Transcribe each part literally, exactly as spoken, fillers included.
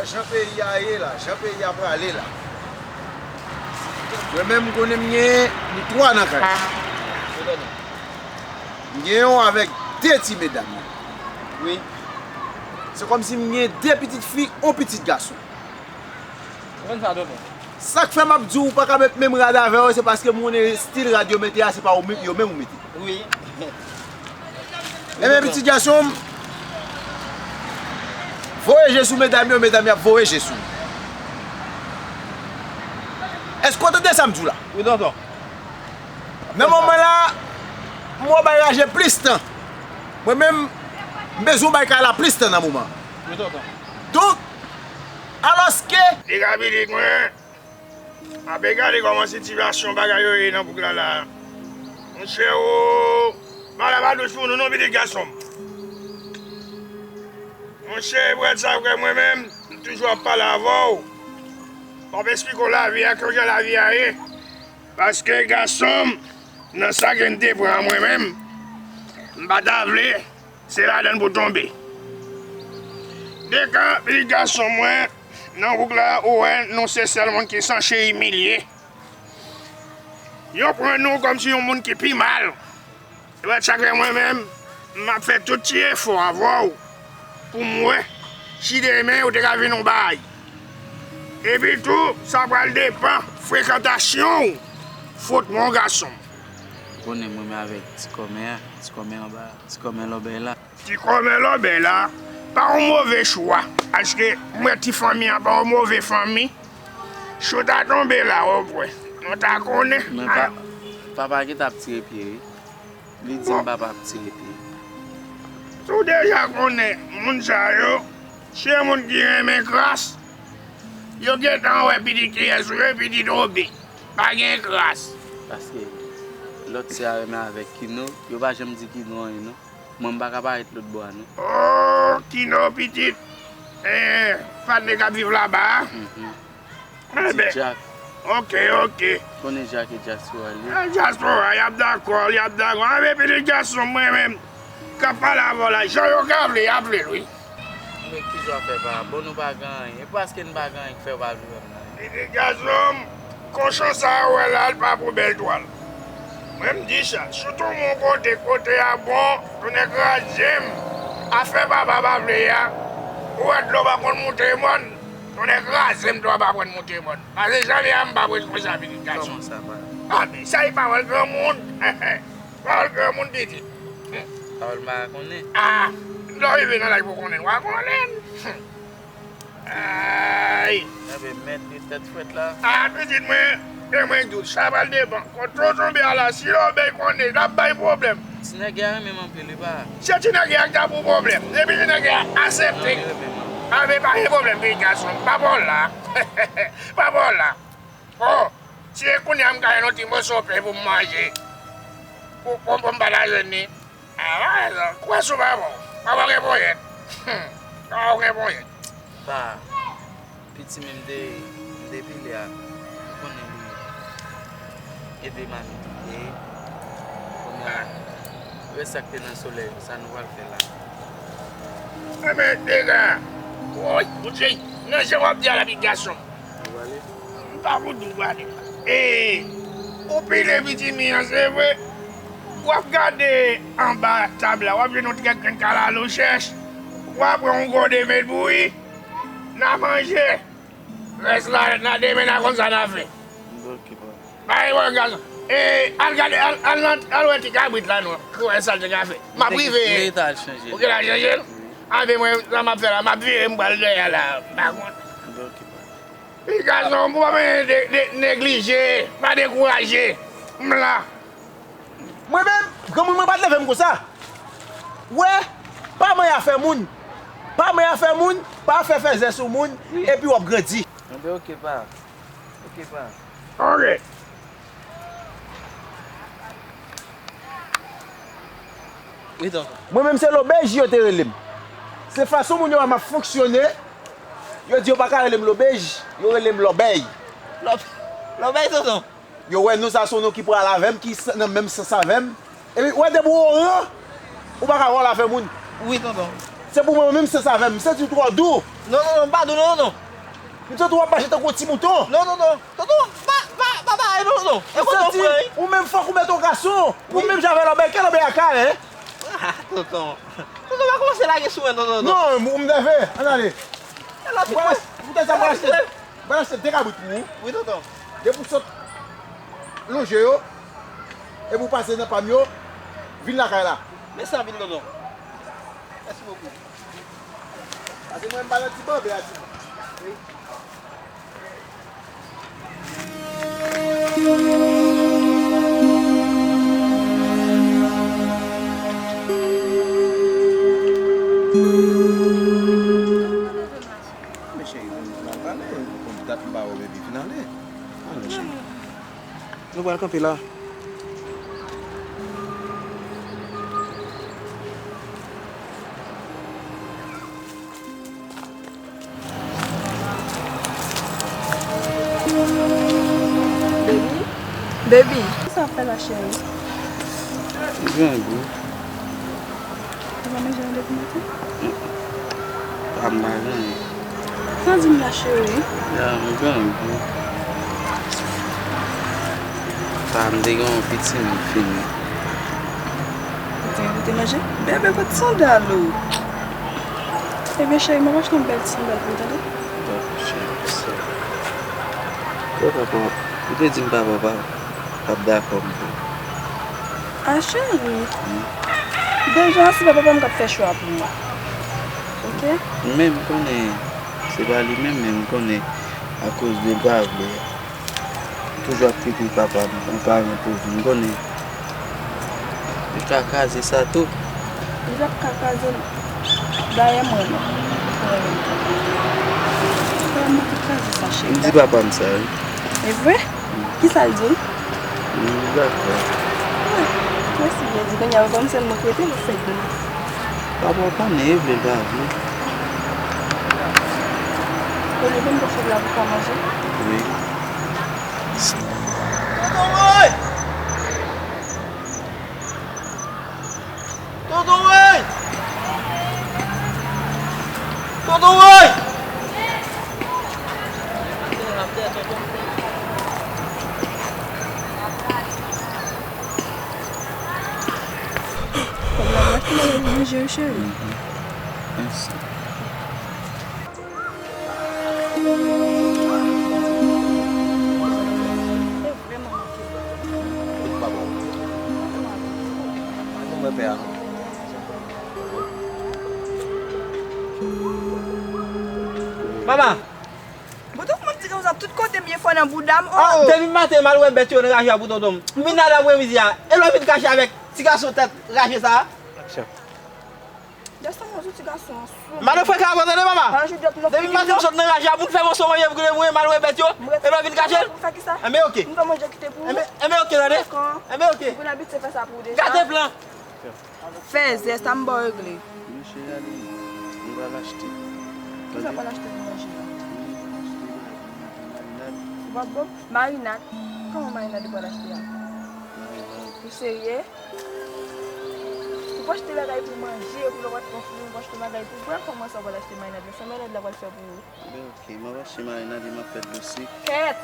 Jan peyi a ye la, jan peyi a prale la. Mwen menm, m konnen m gen nou twa nan kay. M gen yon avèk de ti medam. Wi. Se kòmsi m gen de pitit fi, yon pitit gason. Ou konn sa, tonton? Sa k fè m ap di w, ou pa ka met menm rad avè yo, se paske m konnen estil rad yo mete a, se pa yo menm, yo menm ou mete. Wi. Ebyen, pitit gason m, voye je sou medam yo, medam y ap voye je sou m. Èske w tande sa m di w la? Wi, tonton. Nan moman la, m wè w bay Raje plis tan. Mwen menm, m bezwen w bay kay la plis tan nan moman an. Wi, tonton. Donk, alòske, li ka vini, mwen, Ape gade kòman sitiyasyon bagay yo ye nan bouk la la. Monchè o, pale pa dous pou nou non, pitit gason m. Monchè, pou èt sa, frè, mwen menm, m toujou ap pale avè w. M ap esplike w lavi a, kijan lavi a ye. Paske gason m, nan sa ke m te pran mwen menm, m pa ta vle. Se ladann pou tonbe. Dekan, pitit gason mwen, nan wout la, ou wè, nou se sèl moun ki sanse imilye. Yo pran nou kòmsi yon moun ki pi mal. E pa sa ke mwen menm, m ap fè tout ti efò avè w pou m wè si demen ou te ka vin yon bagay. Epi tou, sa pral depan frekantasyon w. Fout mwen gason m. Ou konnen mwen menm avèk ti kòmè a, ti kòmè anba, ti kòmè lòbèy la. Ti kòmè lòbèy la pa yon move chwa, paske m wè ti fanmi an pa yon move fanmi. Si w ta tonbe la, o pwen, nou ta konnen. Men pa, papa ki t ap tire pye, wi. Li di m papa ap tire pye. Si w deja konnen moun sa yo, se moun ki renmen kras. Yo gentan wè pitit kiyès ou ye, pitit Obi. Pa gen kras. Paske lòt sè a renmen avèk Kino, yo pa janm di Kino anyen non. Mwen m pa ka parèt lòt bò a non. Oh, Kino pitit, eh, patnè k ap viv laba a? Mhm. Ti Enben, Jack. Ok, ok. Konnen Jack e dyaspora li ye. Eh, dyaspora, y ap dakò, y ap dakò. Enben, pitit gason mwen menm, k ap pale avè w la, jan yo ka vle, y ap vle l, wi. Men kijan w ap fè pa? Bon, nou pa gen anyen. E paske n pa gen anyen k fè w pa vle wè m nan. Pitit gason m, kochon sa a w wè la, l pa pou bèl twal. Mwen m di sa, si w tonbe yon kote, kote a bon, tonnè kraze m. Afè papa pa vle a, ou wè dlo pa konn moute mòn, tonnè kraze m, dlo pa konn moute mòn. Pase janvye a m pa prèt konsa, pitit gason. Kòman sa, pa? A, men sa e pawòl granmoun. Pawòl granmoun, pitit. Pawòl m pa konnen. A, lè w rive nan laj pou w konnen l, w a konnen l. Ay! Enben, mèt li tèt frèt la. A, pitit mwen, men mwen di w, sa pral depann. Kote w tonbe a la, si lòbèy konnen, l ap bay pwoblèm. Ti nèg la renmen m anpil, wi, pa. Se ti nèg la ki ta pou pwoblèm. Depi ti nèg la aksepte. Non, li renmen m. A, men pa gen pwoblèm, pitit gason. Pa pawòl la. Pa pawòl la. Oh, si e kounye a m ka jwenn yon ti moso pen pou m manje, pou, pou, pou m pataje ni. A, pa rezon. Kwè sou papa w. Papa w gen ponyèt. Hmm. Papa w gen ponyèt. Pa, piti men m te, m te pile a. Ou konnen li ede m a tou pile. Kounye a, rès sa k te nan solèy, sa nou pral fè la? Enben, dega. Woy, Bondye, nan jan w ap di a la, pitit gason m. Ou pale? M pa pou di w pale. E, ou pile pitimi an, se vre. W ap gade anba tab la, w ap jwenn yon ti kèk grenn kalalou chèch. W ap pran yon gode met bouyi. N a manje. Rès la, n a demen, n a konn sa n a fè. Ok, papa. Bay bon gason. E, al gade, al, al nan, al wè ti kabrit la non. Pou wè sa l te ka fè. M ap rive. Ou gentan al chanje l. Ou gentan al chanje l? Wi. Anben mwen, sa m ap fè la, m ap vire, m pral dèyè la. M pa konn. Ok, papa. Wi, gason, pou pa de, de, neglije, pa dekouraje. M la. Mwen menm, granmoun mwen pa t leve m konsa. Wè, pa manyen afè moun. Pa manyen afè moun, pa fè fèzè sou moun, epi w ap grandi. Enben, ok, pa. Ok, pa. Ok. Wi, tonton. Mwen menm se Lobèj yo te rele m. Se fason moun yo wè m ap fonksyone, yo di yo pa ka rele m Lobèj, yo rele m Lòbèy. Lòb-, Lòbèy, tonton. Yo wè non sa se yon non ki pral avè m, ki s-, nan menm sans avè m. Epi, ou wè depi w oran, ou pa ka wòl avè moun. Wi, tonton. Se pou mwen menm sans avè m, m santi l twò dou. Non, non, non, m pa dou non, tonton. M santi w ap mache tankou yon ti mouton. Non, tonton. Tonton, pa, pa, pa, pa, non, tonton. E kote w pran, wi? Ou menm fòk ou mèt yon gason. Ou menm jan avè lanbè, kè lanbè a ka, hein? Ah, tonton. Tonton, pa kòmanse lage sou mwen, tonton, tonton. Non, m, m nève. Ann ale. Alò, ti pwen. Poutèt sa, m pral achte, m pral achte de kabrit pou ou. Wi, tonton. Depi w sot lonje yo, epi w pase nan pa m yo, vin lakay la. Mèsi anpil, tonton. Mèsi bokou. Pase mwen, m ba nan ti banbè a, ti. Wi. Men cheri, m al pale, pou dat m pa wè baby fin ale. Ann, cheri. Nou pral kanpe la. Baby? Baby? Kisa w ap fè la, cheri? M grangou. Ou pa manje anyen depi maten? Pa m pa gen anyen. Sa di m la, cheri? Ya, m grangou. Sa m te gen yon piti m fini. Ou te, ou te manje? Bebe, kot sandal ou? Ebyen, cheri, m ap achte yon bèl ti sandal pou ou, tande? Dakò, cheri, mèsi. Yo, papa, ou te di m papa, papa. P ap dakò m tou. A, cheri. Deja, se pa papa m k ap fè chwa pou mwen. Oke? Men m konnen se pa li menm, men m konnen akoz de l pa vle. Toujou ap kripye papa m, yon paran poze. M konnen li ka kraze sa tou. Li p ap ka kraze l. Dayè, mwen menm. Mwen menm ki kraze sa, cheri. M di papa m sa, wi. E vre? Kisa l di w? M dakò. Ah, mèsi, Jezi. Kounye a, kòm se l mwen k rete, l fèk di m. Papa w konnen, e vle l pa vle. Kounye a, ban m kòchèt la pou w ka manje. Wi. Tonton Woy! Tonton Woy! Tonton Woy! Kòb la, m achte bagay pou manje, wi, cheri. Mèsi. Mama! Bon, tonton, mwen ti gason sa tout kote m ye fò nan bouda m, oh! Depi maten, m al wè bèt yo nan raje a pou tonton m. M vin la aprèmidi a, e lè w vin kache avèk ti gason tèt raje sa a? Aksyon. Desann mwen sou ti gason an sou. Madan Frank ap tande, papa. Depi maten m sot nan raje a, moun fè mwen sou manje pou goude mwen, m al wè bèt yo. Epi w vin kache l? Enben, oke. Enben, enben, oke, tande. Enben, oke. Gate plan. Fèzè, sa m ba w regle. Monchè, ale, nou pral achte. Kisa w pral achte pou manje a? Ou p ap ban m marinad? Kòman marinad ou pral achte a? Ou serye? Ou pa achte bagay pou manje, epi lè w pa t pran fri, ou pa achte bagay pou bwè, kòman sa w pral achte marinad la? Sa marinad la pral fè pou ou? Ben, oke, m ap achte marinad e m ap fè dlo sik. Kèt!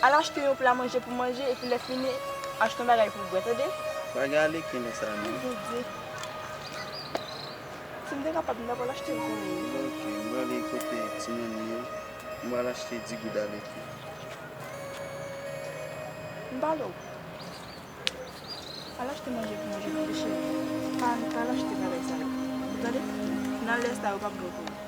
Al achte yon pla manje pou manje, epi lè fini, achte yon bagay pou bwè, tande? Pa gen ale ken lè sa a, non. Bondye. Si m te kapab, m ta pral achte l pou ou. Oke, m prale kote ti nonni yo. M pral achte di goud ale tou. M pale w. Al achte manje pou manje pou cheri. Pa, pa al achte bagay sa yo. Ou tande? Nan lè sa yo p ap bon pou ou.